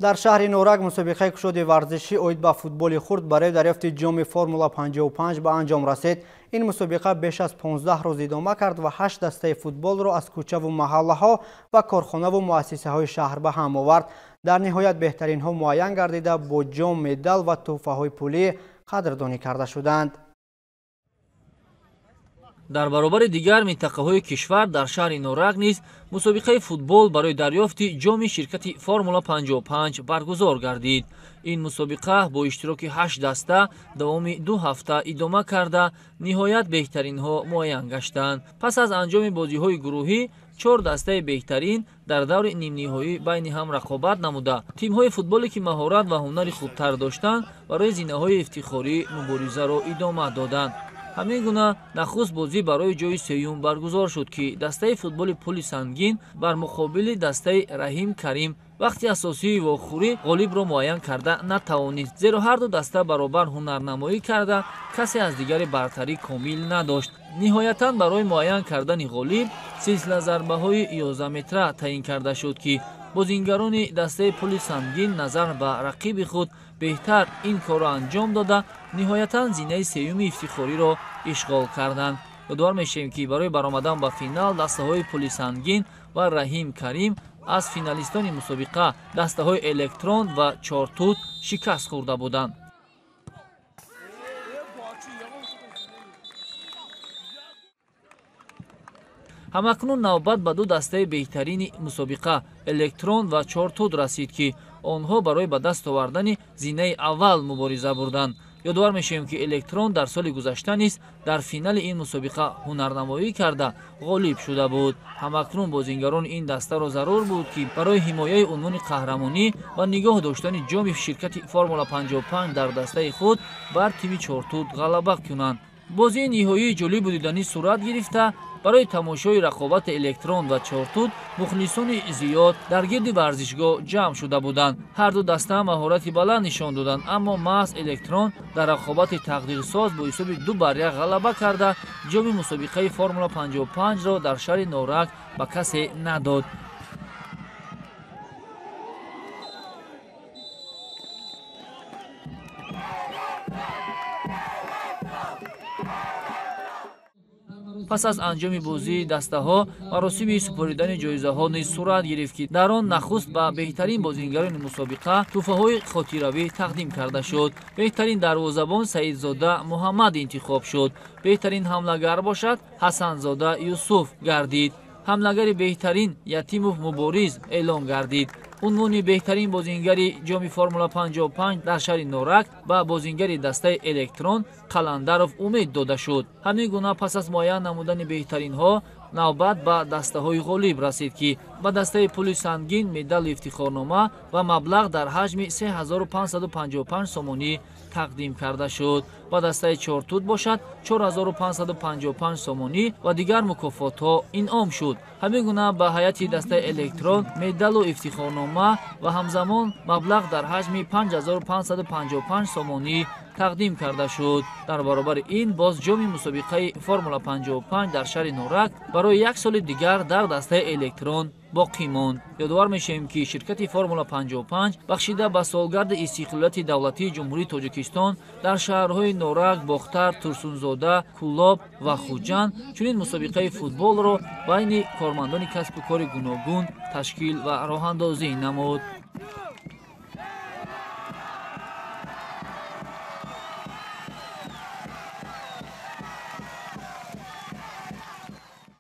Дар шаҳри Норак мусобиқаи кушоди варзишӣ оид ба футболи хурд барои дарёфти ҷоми Формула 55 ба анҷом расид. Ин мусобиқа беш аз 15 рӯз идома кард ва 8 дастаи футболро аз кӯчаву маҳаллаҳо ва корхонаву муассисаҳои шаҳр ба ҳам овард. Дар ниҳоят беҳтаринҳо муайян гардида, бо ҷом, медал ва тӯҳфаҳои пулӣ қадрдонӣ карда шуданд. Дар баробари дигар минтақаҳои кишвар дар шаҳри Норак низ мусобиқаи футбол барои дарёфти ҷоми ширкати Формула 55 баргузор гардид. Ин мусобиқа бо иштироки 8 даста давоми 2 ҳафта идома карда, ниҳоят беҳтаринҳо муайян гаштанд. Пас аз анҷоми бозиҳои гурӯҳӣ 4 дастаи беҳтарин дар даври нимниҳоӣ байни ҳам рақобат намуда, тимҳои футболе ки маҳорат ва ҳунари хубтар доштанд барои зинаҳои ифтихорӣ муборизаро идома доданд. Ҳамин гуна нахуст бозӣ барои ҷои сеюм баргузор шуд, ки дастаи футболи Пули Сангин бар муқобили дастаи Раҳим Карим вақти асосии вохӯрӣ ғолибро муайян карда натавонист, зеро ҳарду даста баробар ҳунарнамоӣ карда, касе аз дигари бартарӣ комил надошт. Ниҳоятан барои муайян кардани ғолиб силсила зарбаҳои 11 метра таъин карда шуд, ки бозингарони дастаи Пули Сангин назар ба рақиби худ беҳтар ин корро анҷом дода, ниҳоятан зинаи сеюми ифтихориро ишғол карданд. Ёдовар мешавем, ки барои баромадан ба финал дастаҳои Пули Сангин ва Раҳим Карим аз финалистони мусобиқа дастаҳои Электрон ва Чортут шикаст хӯрда буданд. Ҳамакнун навбат ба ду дастаи беҳтарини мусобиқа Электрон ва Чортут расид, ки онҳо барои ба даст овардани зинаи аввал мубориза бурданд. Ёдовар мешавем, ки Электрон дар соли гузашта низ дар финали ин мусобиқа ҳунарнамоӣ карда ғолиб шуда буд. Ҳамакнун бозингарони ин дастаро зарур буд, ки барои ҳимояи унвони қаҳрамонӣ ва нигоҳ доштани ҷоми ширкати Формула 55 дар дастаи худ бар тими Чортут ғалаба кунанд. Бозии ниҳоии ҷолибу диданӣ сурат гирифта, барои тамошои рақобати Электрон ва Чортут мухлисони зиёд дар гирди варзишгоҳ ҷамъ шуда буданд. Ҳарду даста маҳорати баланд нишон доданд, аммо маҳз Электрон дар рақобати тақдирсоз бо ҳисоби 2-1 ғалаба карда, ҷоми мусобиқаи Формула 55-ро дар шаҳри Норак ба касе надод. Пас аз анҷоми бозии дастаҳо маросими супоридани ҷоизаҳо низ сурат гирифт, ки дар он нахуст ба беҳтарин бозингарони мусобиқа тӯҳфаҳои хотиравӣ тақдим карда шуд. Беҳтарин дарвозабон Саидзода Муҳаммад интихоб шуд. Беҳтарин ҳамлагар бошад Ҳасанзода Юсуф гардид. Ҳамлагари беҳтарин Ятимов Мубориз эълон гардид. Унвони беҳтарин бозингари ҷоми Формула 55 дар шаҳри Норак ба бозингари дастаи Электрон Қаландаров Умед дода шуд. Ҳамин гуна пас аз муайян намудани беҳтаринҳо навбат ба дастаҳои ғолиб расид, ки ба дастаи Пули Сангин медалу ифтихорнома ва маблағ дар ҳаҷми 3555 сомонӣ тақдим карда шуд. Ба дастаи Чортут бошад 4555 сомонӣ ва дигар мукофотҳо инъом шуд. Ҳамин гуна ба ҳайати дастаи Электрон медалу ифтихорнома ва ҳамзамон маблағ дар ҳаҷми 5555 сомонӣ тақдим карда шуд. Дар баробари ин боз ҷоми мусобиқаи Формула 55 дар шаҳри Норак барои як соли дигар дар дастаи Электрон боқӣ монд. Ёдовар мешавем, ки ширкати Формула 55 бахшида ба солгарди истиқлолияти давлатии Ҷумҳурии Тоҷикистон дар шаҳрҳои Норак, Бохтар, Турсунзода, Кӯлоб ва Хуҷанд чунин мусобиқаи футболро байни кормандони касбу кори гуногун ташкил ва роҳандозӣ намуд.